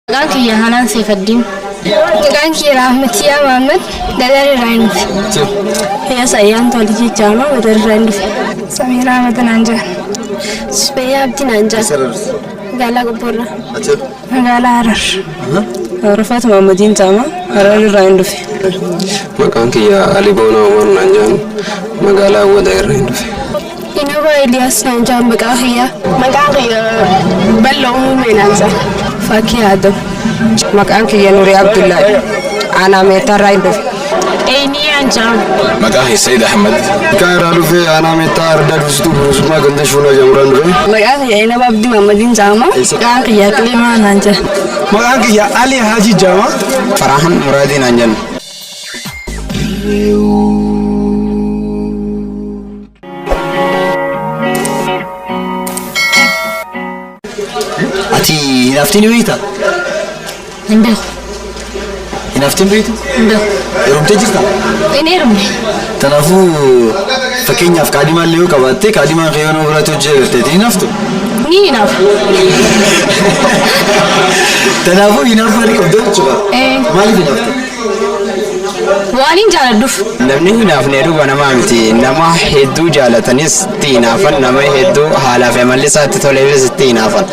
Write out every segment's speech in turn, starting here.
Maqaan kiyya Hanaan Seefaddiin. Maqaan kiyya Rahmatiyaa Mahammad Dadar irraa hin dhufe. Hiyyaas Ayyaan Tolii Jijjaama Dadar irraa hin dhufe. Samiiraa Ahmad naan jedhan. Subayyaa Abdii naan jedhan. Magaalaa Gobboorraa. Magaalaa Harar. Rafaat Mahammadiin Taama Harar irraa hin dhufe. Maqaan kiyya Ali Boonaa Umar naan jedhan, magaalaa Awwadaa irraa hin dhufe. Inaba Eliyaas naan jedhan maqaa kiyya. Maqaan kiyya Bal'oo Uumee naan jedhan. Fakii Adam. Maqaan kiyya Nurii Abdullaahi. Aanaa Meettaarraa hin dhufe. Eeniyaan jedhama. Maqaan kiyya Sayyid Ahmad. Maqaan irraa dhufe aanaa Meettaa Ardaa Dusituu Burusummaa ganda Shuunaa jedhamurraan dhufe. Maqaan kiyya Inaba Abdii Mahammadiin Taama. Maqaan kiyya Qilimaa naan jedhan. Maqaan kiyya Ali Haji jedhama. Farahan Muraadii naan jedhan. Ati hinaaftii ni beektaa? Hin beeku. Hinaaftii hin beektu? Hin beeku. Heerumtee jirtaa? Hin heerumne. Kanaafuu fakkeenyaaf kaadhimaa illee yoo qabaatte, kaadhimaan kee yoo nama biraatti hojii agarteeti hinaaftu? Ni hinaafu. Kanaafuu hinaaffaa ni qabda jechuudha. Ee. Maaliif hinaafta? Waan hin jaaladhuuf. Namni hinaafne dhuga namaa miti. Nama hedduu jaalatanis itti hinaafan, nama hedduu haalaa fi amalli isaa itti toleefis itti hinaafan.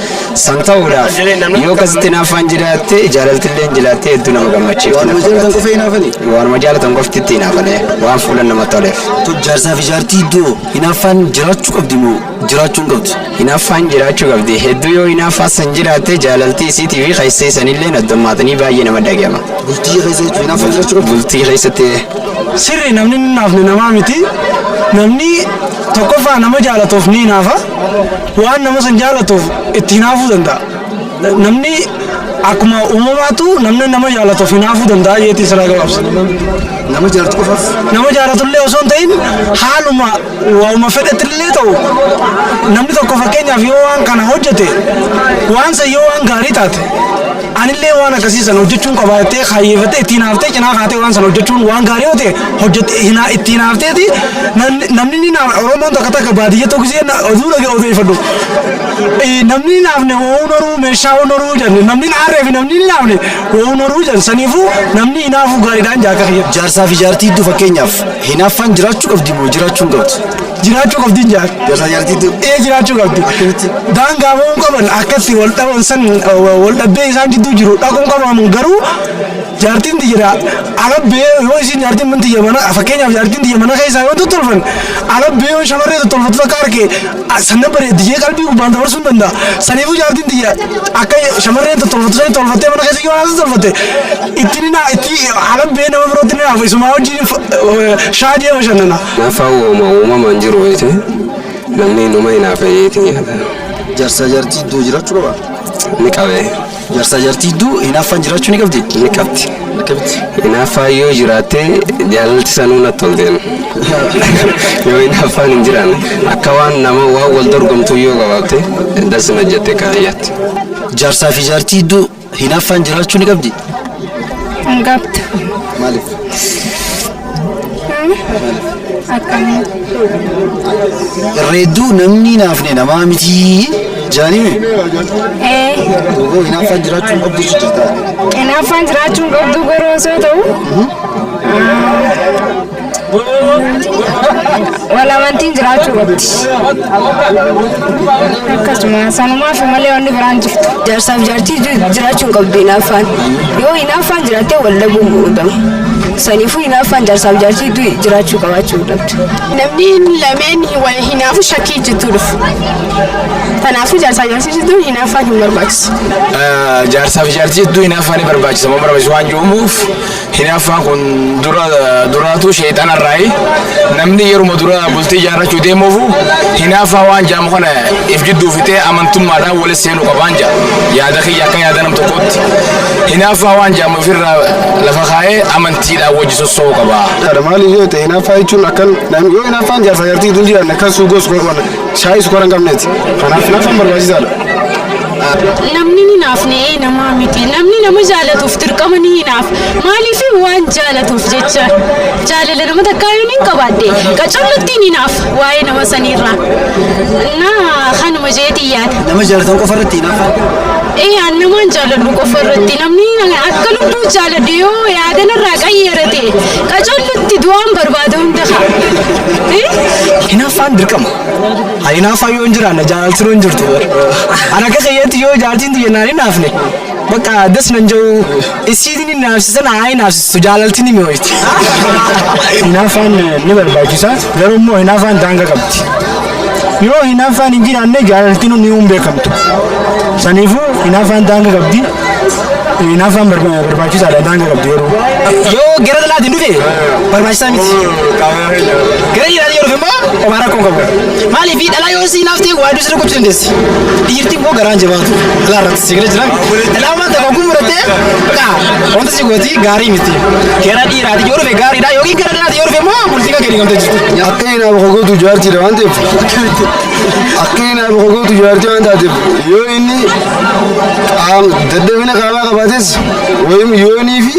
San ta'uudhaaf yoo akkasitti hinaaffaan jiraatte, jaalaltillee jiraatte, hedduu nama gammachiifti. Waanuma jaalatan qofa hinaafanii? Waanuma jaalatan qofti itti hinaafan, waan fuula nama toleef. Jaarsaa fi jaartii iddoo hinaaffaan jiraachuu qabdi moo jiraachuu hin qabdu? Hinaaffaan jiraachuu qabdi. Hedduu yoo hinaaffaa san jiraatte, jaalaltii isiitii fi keessee sanillee addummaatanii baay'ee nama dhagama. Bultii keessa jechuun hinaaffaan jiraachuu qabdi? Bultii keessatti. Sirri, namni hin hinaafne namaa miti. Namni tokkoffaa nama jaalatuuf ni hinaafa. Waan nama san jaalatuuf itti hinaafuu danda'a. Namni akkuma uumamaatu namni nama jaalatuuf hinaafuu danda'a jeetii sirraa gabaabsa. Nama jaalatu qofaaf? Nama jaalatullee osoo hin ta'in, haaluma waanuma fedhettillee ta'u, namni tokko fakkeenyaaf yoo waan kana hojjete, waan san yoo waan gaarii taate, anillee waan akkasii san hojjechuun qaba jettee kaayyeeffattee ittiin haaftee cinaa kaatee waan san hojjechuun waan gaarii yoo ta'e hojjette ittiin haafteeti. Namni ni naafa. Oromoon takka takka baadiyyaa tokko ishee oduu dhagee odeeffadhu. Namni ni naafne wa'uun horuu meeshaa horuu jedhan, namni aarree fi namni ni naafne wa'uun horuu jedhan. Saniifuu namni hinaafuu gaariidhaan jaaka kiyya. Jaarsaa fi jaartii iddoo fakkeenyaaf hinaaffaan jiraachuu qabdi moo jiraachuu hin qabdu? Jiraachuu qabdi jaar. Jaarsaa jaartii iddoo? Ee, jiraachuu qabdi. Akkamitti? Daangaa ba'uu qaban, akkatti wal dhaban san wal dhabbee isaan jidduu jiru dhaquun qabamu, garuu jaartiin tiyya alabbee yoo isin jaartiin man tiyya mana, fakkeenyaaf jaartiin tiyya mana keessaa yoo tottolfan, alabbee yoo shamarree tottolfatu takka arge, sanna bareeddi jee qalbii gubbaan dabarsuu hin danda'a. Saniifuu jaartiin tiyya akka shamarreen tottolfatu sani tolfattee mana keessa yoo haasa tolfatte, itti ni itti alabbee nama birootti ni naafa, isumaa wajjin shaadiyee bashannana. Hinaaffaan uumama uumamaan jiru beekte, namni numa hinaafa jeetiin yaada. Jaarsaa jaartii iddoo jiraachuu qaba? Ni qabee. Jaarsaa jaartii iddoo hinaaffaan jiraachuu ni qabdi? Ni qabdi. Akkamitti? Hinaaffaan yoo jiraatte, jaalalti sanuu natti tolteen. Yoo hinaaffaan hin jiraanne, akka waan nama waan wal dorgomtuu yoo qabaatte, dasna jette kaayyaatti. Jaarsaa fi jaartii iddoo hinaaffaan jiraachuu ni qabdi? Hin qabdu. Maaliif? Akkamii? Irra hedduu namni hinaafne namaa miti jaanime. Ee. Duuba hinaaffaan jiraachuu hin qabdu jechuudha. Hinaaffaan jiraachuu hin qabdu, garuu osoo ta'u wal amantiin jiraachuu qabdi. Akkasuma sanumaaf malee wanni biraan jirtu. Jaarsaaf jaartii jiraachuu hin qabdu hinaaffaan. Yoo hinaaffaan jiraatte, wal dhabuun godhama. Saniifuu hinaaffaan jaarsaaf jaartii jiraachuu qabaachuu qabdu. Namni lameen wal hinaafu shakkii jidduu dhufu. Kanaafuu jaarsaa jaartii jidduu hinaaffaan hin barbaachisu. Jaarsaa fi jaartii jidduu hinaaffaan ni barbaachisa moo barbaachisu waan jedhamuuf, hinaaffaan kun dura duraatu sheexanarraayi. Namni yeruma dura bultii ijaarrachuu deemuufu hinaaffaa waan jedhamu kana if jidduu fixee amantummaadhaan walitti seenuu qabaan jedha. Yaada kiyya, akka yaada nam tokkootti, hinaaffaa waan jedhamu ofirraa lafa kaa'ee amantiidhaan wajji sossoo'uu qaba. Maaliif yoo ta'e, hinaaffaa jechuun akkan yoo hinaaffaan jaarsaa jaartii gidduu jiraanne, akkan suugoo shaayii sukkaara hin qabneeti. Kanaaf hinaaffaan barbaachisaadha. Namni ni naafne namaa miti. Namni nama jaalatuuf dirqama ni hinaaf. Maaliif waan jaalatuuf jecha jaalala nama takkaa yoo hin qabaadde qacollotti ni naaf waa'ee nama saniirraa. Na kanuma jeetii yaada. Nama jaalatan qofa irratti hinaaffaan? Ee, an namaan jaaladhu qofa irratti, namni akka lubbuu jaaladhu yoo yaadanarraa qayyarate qacollotti du'aan barbaada hunda haa. Hinaaffaan dirqama. Hinaaffaan yoo hin jiraanne jaalaltiin hin jirtu. Ana akka kiyyaatti yoo jaartiin tiyya naan hin naafne bakka das nan jiru, isiitiin hin naafsisan, haa hin naafsistu, jaalaltiin ni mi'ooyti. Hinaaffaan ni barbaachisa, garuu immoo hinaaffaan daangaa qabdi. Yoo hinaaffaan hin jiraanne jaalaltiin ni hin beekamtu. Saniifuu hinaaffaan daangaa qabdi. Hinaaffaan barbaachisaadha, daangaa qabdi yeroo. Yoo gara dhalaatiin dhufe barbaachisaa miti. Gara dhiiraatiin yoo dhufe immoo homaa rakkoo hin qabu. Maaliif dhalaa yoo si hinaaftee waa hedduu sirra gochuu dandeessi. Dhiirti immoo garaan jabaatu dhalaa irratti si gala jira. Dhalaa waan tokko gumurattee bakka wanta si gooti gaarii miti. Gara dhiiraatiin yoo dhufe gaariidha, yookiin gara dhalaatiin yoo dhufe immoo bultii kan gadi gamtee jirti. Akka hinaafu gootu jaartiidha waan ta'eef, akka hinaafu gootu jaartii waan taateef, yoo inni dadhabina qaamaa qabaates wayim yoo inni fi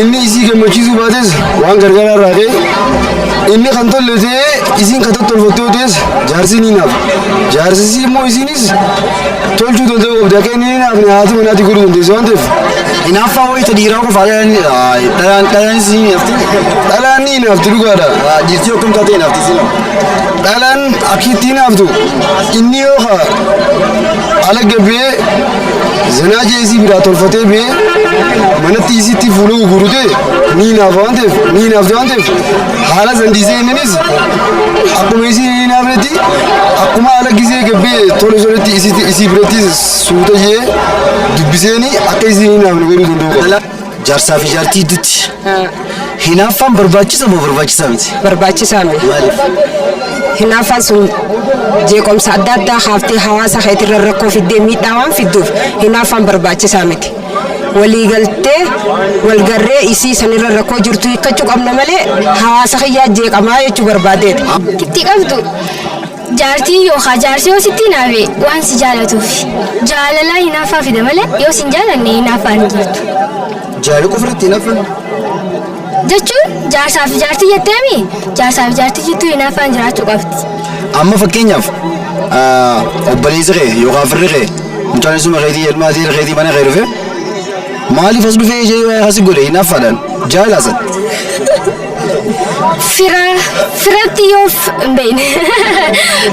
inni isii gammachiisuu baates, waan gargaaraa irraa ka'e inni kan tolle ta'ee isiin kan tottolfatte yoo ta'es jaarsi ni hinaafa. Jaarsisii immoo isiinis tolchuu danda'uu qabdi. Akka inni hin hinaafne haati manaatti godhuu dandeessu waan ta'eef. Hinaaffaa wayita dhiiraa qofa dhalaanis ni hinaafti. Dhalaan ni hinaafti, dhugaadha. Dhiirtii akkam taate hinaafti isin? Dhalaan akkitti hinaaftu, inni yoo ka ala gabbee zinaa jee isii biraa tolfatee bee manatti isitti fuula gurguru ta'e ni hinaafa waan ta'eef, ni hinaafti waan ta'eef, haala san dhiisee inninis akkuma isii hin hinaafnetti akkuma ala gisee gabbee tole toletti isii biratti suuta jee dubbiseeni akka isii hin hinaafne godhuu danda'u qaba. Jaarsaa fi jaartii gidduutti hinaaffaan barbaachisa moo barbaachisaa miti? Barbaachisaa miti. Maaliif? Hinaaffaan sun jeequmsa adda addaa haaftee hawaasa keetirra rakkoo fiddee miidhaa waan fidduuf hinaaffaan barbaachisaa miti. Waliigaltee walgarree isii sanirra rakkoo jirtu hiikkachuu qabna malee hawaasa kiyyaa jeeqamaa jechuu barbaadeeti. Itti qabdu jaartii yookaan jaarsi yoo sitti hinaafe waan si jaalatuuf jaalalaa hinaaffaa fida malee yoo si hin jaalanne hinaaffaan hin jirtu. Jaalala qofa irratti hinaaffaan? Jechuun jaarsaa fi jaartii jetteemi, jaarsaa fi jaartii jittuu hinaaffaan jiraachuu qabdi. Amma fakkeenyaaf obboleessi kee yookaan firri kee, mucaan isuma keetii, ilma adeera keetii mana kee dhufe, maaliif as dhufee ishee asi godhe hinaaffaadhaan jaalala san. Fira firatti yoo hin beekne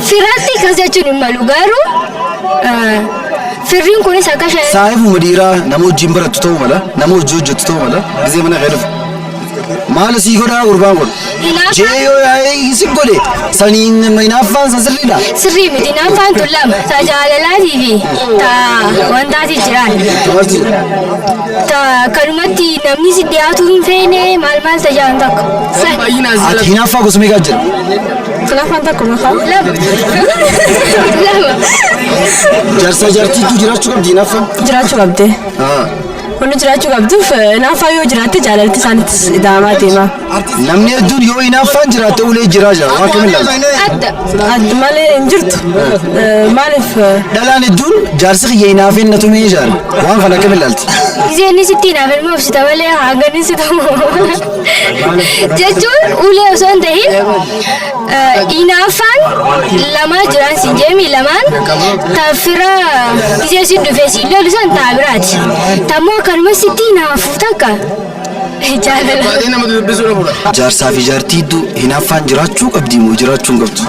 firatti akkas jechuun hin malu, garuu firriin kunis akka shee Saayifuma dhiiraa nama wajjin barattu ta'uu mala, nama hojii hojjettu ta'uu mala, gisee mana kee dhufe. Maal sii godhaa gurbaan kun? Jee yoo yaa'ee isin godhe saniin hinaaffaan san sirriidha. Sirrii miti. Hinaaffaan tun lama, ta jaalalaatii fi ta wantaati jiraan. Maaltu jira? Ta kanumatti namni si dhiyaatu hin feene, maal maal tajaajilan tokko. Ati hinaaffaa gosa meeqaa jira? Hinaaffaan tokko makaa. Lama. Lama. Jaarsaa jaartiitu jiraachuu qabdi hinaaffaan? Jiraachuu qabdi. Wanni jiraachuu qabduuf hinaaffaa yoo jiraatte jaalalti isaanitti ida'amaa deema. Namni hedduun yoo hinaaffaan jiraatte ulee jiraa jira. Waan kamiin ilaalta? Adda. Adda malee hin jirtu. Maaliif? Dhalaan hedduun jaarsi kiyya hinaafeen na tumee jaara. Waan kana akkamiin ilaalti? Gisee inni sitti hinaaf ilma obsita malee hanga inni si tumu jechuun ulee osoo hin ta'in, hinaaffaan lamaa jiran si jeemi, lamaan ta fira gisee si dhufe si lolu san taa biraati. Tammoo akkanuma sitti hinaafu takka jaalala. Jaarsaa fi jaartii hedduu hinaaffaan jiraachuu qabdi moo jiraachuu hin qabdu?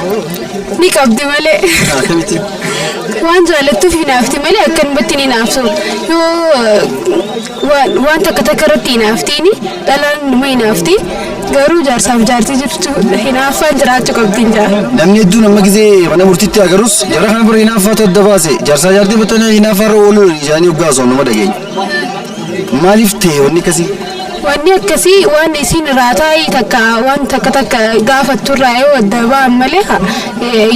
Ni qabdi malee. Akkamitti? Waan jaalattuuf hinaafti malee akkanumatti ni hinaaftu. Yoo waan takka takka irratti hinaaftiini dhalaan numa hinaafti. Garuu jaarsaaf jaartii jirtu hinaaffaan jiraachuu qabdi hin jaa. Namni hedduun amma gisee mana murtiitti agarus jara kana bira hinaaffaatu adda baase, jaarsaa jaartii batanii hinaaffaa irra ooluu isaanii hoggaa osoo nama dhageenya. Maaliif ta'e wanni akkasii? Wanni akkasii waan isiin irraa taa'ii takka waan takka takka gaafattu irraa yoo adda ba'an malee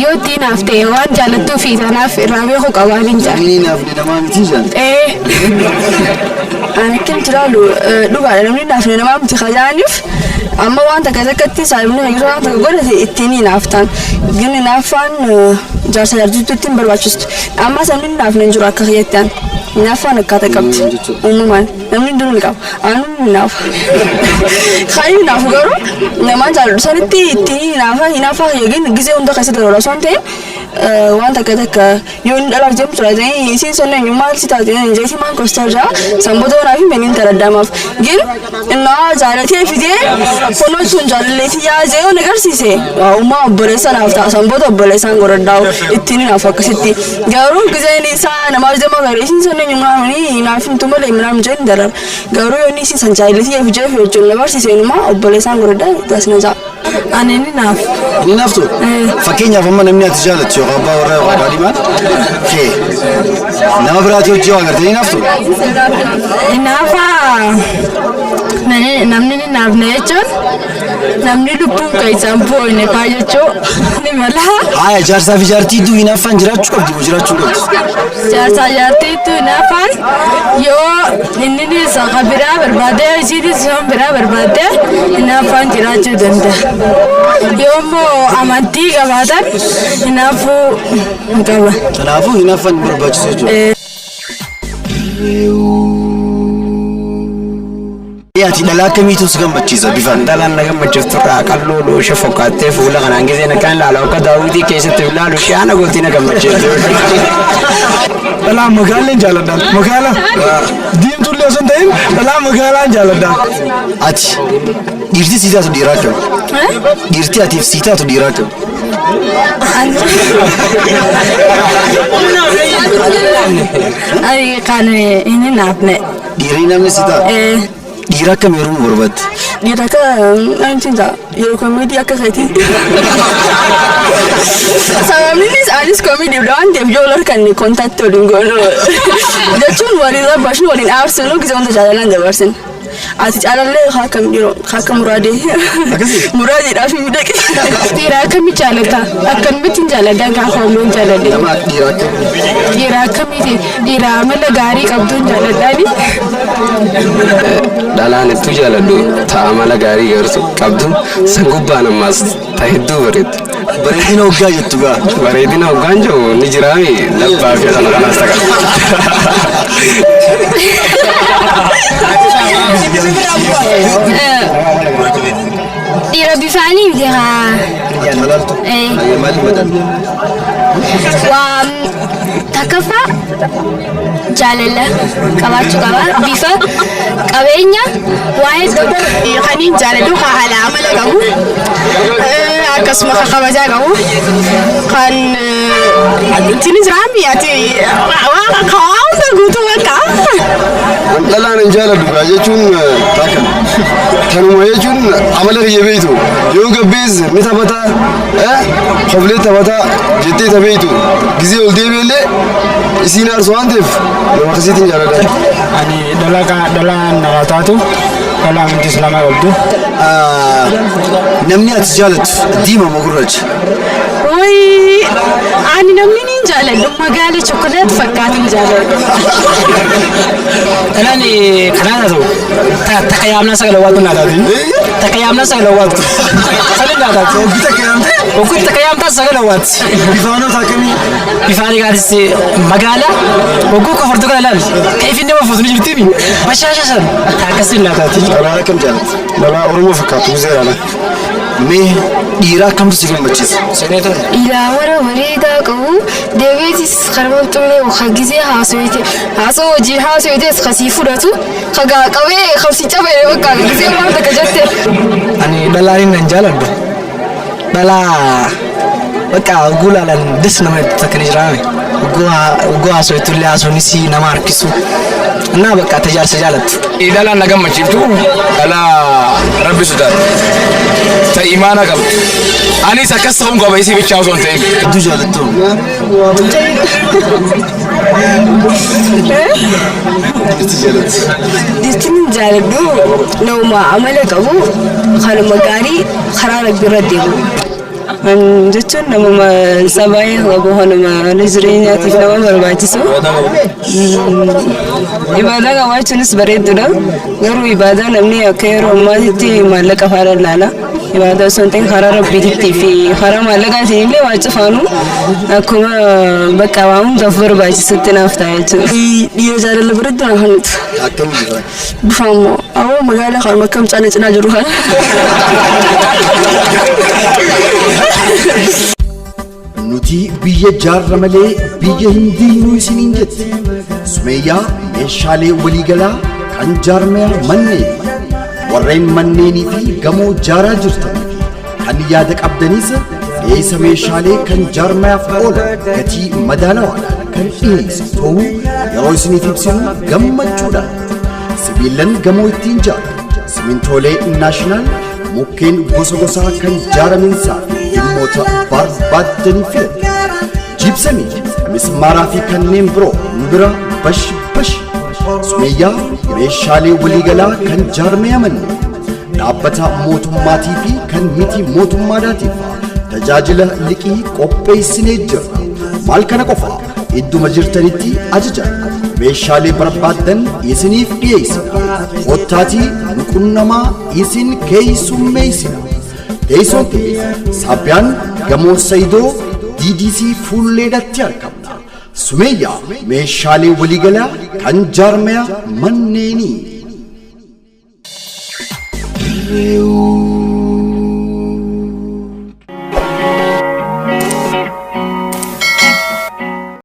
yoo itti hinaafte waan jaalattuu fi tanaaf irraa beekuu qabaan hin jaa. Namni hinaafne namaa miti jaan. Ee. Ani akkamitti ilaalu, dhugaadha, namni hinaafne namaa miti kajaaniif. Amma waan takka takkatti saayibni fayyisuu waan takka godhate ittiin hinaaftaan. Gin hinaaffaan jaarsa jaartittuu ittiin barbaachistu. Amma sabni hinaafne hin jiru akka kiyyatti an. Hinaaffaan akkaataa qabdi. Uumamaan namni hundinuu ni qaba. Anuu ni hinaafa. Kan hinaafu garuu namaan jaalladhu sanitti ittiin hinaafa hinaaffaa kiyya gin gizee hunda keessa darba osoo hin ta'in waan takka takka yoo inni dhalaaf jedhamu tura jedhanii isiin sun eenyu maal si taate hin jeeti maan kostaa jaa san booda naaf hin benin taraddaamaaf gin innaa jaalatee fidee kunoo sun jaalalleetii yaa jee yoo agarsiise uumaa obboleessa naaf ta'a san booda obboleessaan godhadhaa'u ittiin naaf akkasitti garuu gizeen isaa namaaf jedhamu agarre isiin sun eenyu maamni naaf himtu malee minaam jeen darar garuu yoo inni isiin san jaalalleetii yaa fidee fi jechuun na barsiise inumaa obboleessaan godhadhaa taasina jaa. Ani ni naafu. Ni naaftu? Fakkeenyaaf amma namni ati jaalattu yookaan abbaa warraa yookaan kaadhimaan kee nama biraatii hojii waa agartee ni naaftu? Hinaafa namni ni naafne jechuun namni lubbuun keessaan boo'ine faa jechuu ni mala. Haaya jaarsaa fi jaartii iddoo hinaaffaan jiraachuu qabdi moo jiraachuu hin qabdi? Jaarsaa jaartiitu hinaafaan yoo inni isa biraa barbaade isiitis isa biraa barbaade hinaaffaan jiraachuu danda'a. Yoo immoo amantii qabaatan hinaafuu hin qaban. Kanaafuu hinaaffaan hin barbaachisu jechuudha. Ati dhalaa akkamiitu si gammachiisa bifaan? Dhalaan na gammachiiftu irraa qalloo loosha fokkaattee fuula kanaan giseen akkaan ilaalu akka daawwitii keessatti ilaalu shaana gootii na gammachiiftu. Dhalaa magaalaan jaaladha. Magaala diimtuullee osoo hin ta'in dhalaa magaalaan jaaladha. Ati dhiirti sii taatu dhiiraa akkami? Dhiirti atiif sii taatu dhiiraa akkami? Ani kan hin hinaafne. Dhiirri namni si ta'a? Dhiira akkam heerumuu barbaadde? Dhiira akka namtiin ta'a yeroo koomedii akka keetii. Sababni isaas anis koomedii waan ta'eef yoo harkaan kontaaktii waliin goonu jechuun waliin rabbashu waliin aarsinu gisee wanta jaalalaan dabarsin. Ati caalallee haa akkam dhiiroo haa akka muraadee. Muraadeedhaaf hin miidhaqe. Dhiira akkamii jaalata? Akkamitti hin jaaladha gaafa ooluun jaaladhe. Nama dhiira akkamii? Dhiira akkamiiti? Dhiira amala gaarii qabduun jaaladhaani. Dhalaan hedduu jaaladhu ta amala gaarii gartu qabdu san gubbaan ammaas ta hedduu bareeddu. Bareedina hoggaa jettu gaa. Bareedina hoggaan jiru ni jiraami labbaa fi kana kanaas ta'a. Dhiira bifaanii miti haa. Malaaltu? Maaliif madaaltu? Waa takkaffaa jaalala qabaachuu qaba. Bifa qabeenya waa hedduu. Kan hin jaaladhu kan haala amala qabu akkasuma kan kabajaa qabu kan ittiin jiraami ati waan hunda guutuu bakka. Dhalaan hin jaaladhu gaa jechuun takka. Tanuma jechuun amala kiyya beektu yoo gabbees ni taphataa hoblee taphataa jettee tabeeytu gizee ol deebi'ellee isiin aarsu waan ta'eef nama akkasiitiin jaaladha. Ani dhalaa kana dhalaa nama taatu dhalaa amantii islaamaa qabdu. Namni ati jaalattu diimaa moo gurraacha? Wayii ani namni ni jaaladhu magaala chokoleet fakkaatu jaaladhu. Dhalaan kanaan haa ta'u takka yaamnaa sagala waatu naa taati. Takka yaamnaa sagala waatu. Sagal naa taati. Oggii takka yaamtee? Oggii takka yaamtaa sagala waati. Bifaanota akkamii? Bifaan gaaris magaala ogguu kofortu kana laal. Kan ifin nama fuutu ni jirtiimi. Bashaasha san akkasiin naa taati. Dhalaa akkam jaalatta? Dhalaa Oromoo fakkaatu seeraan. Mee dhiira akkamtu si gammachiisa? Dhiira warra bareedaa qabu deebiitis karman xumee gisee haasawite haasoo hojii haasawites kasii fudhatu kagaa qabee kabsi cabee bakka gisee waan takka jette. Ani dhalaan hin jaaladhu. Dhalaa bakka oguu laalan des nama itti takka ni jiraame. Oguu haasawitullee haasawnis nama harkisu. Innaa bakka tajaajila jaalattu. Dhalaan na gammachiiftu dhalaa rabbi sodaatu ta imaana qabdu. Anis akkas ta'uun qaba isii bichaa osoo hin ta'in. Hedduu jaalattu. Dhiirti jaalattu. Dhiirti ni jaaladhu nama amala qabu kanuma gaarii karaa rabbi irra deemu. Jechuun namuma sabaayee qabu kanuma jireenyaatiif nama barbaachisu. Ibaadaa qabaachuunis bareedduudha. Garuu ibaadaa namni akka yeroo ammaatitti maallaqa faana ilaala. Ibaadaa osoo hin ta'in karaa rabbiitittii fi karaa maallaqaatiin illee waa cufaanu akkuma bakka waa hundaaf barbaachisutti naaf ta'a jechuudha. Dhiira jaalala bareeddu naaf kennitu. Akkam bifaan? Bifaan immoo awwoo magaalaa kanuma akkam cina cinaa jiru kana. Nuti biyya jaarra malee biyya hin diignu isiniin jetti. Sumeeyyaa meeshaalee waliigalaa kan jaarmaya manneen warreen manneenii fi gamoo jaaraa jirtan kan yaada qabdanis dhiyeessa meeshaalee kan jaarmayaaf oolan gatii madaalawaadhaan kan dhiyeessu ta'uu yeroo isiniif ibsinu gammachuudhaan. Sibiilan gamoo ittiin jaaran, simintoolee naashinaal, mukkeen gosa gosaa kan jaaraminsaa fi dhimmoota barbaaddanii filadhu. Jiibsamii, mismaaraa fi kanneen biroo nu bira bash bash. Sumeeyyaa meeshaalee waliigalaa kan jaarmaya manneen dhaabbata mootummaatii fi kan miti mootummaadhaatiif tajaajila liqii qopheessinee jirra. Maal kana qofa idduma jirtanitti ajaja meeshaalee barbaaddan isiniif dhiyeessina. Kottaatii nu qunnamaa isin keessummeessina. Teessoon keenya Saabbiyaan gamoo Sayidoo DDC fuulleedhatti argamna. Sumeeyyaa meeshaalee waliigalaa kan jaarmaya manneenii.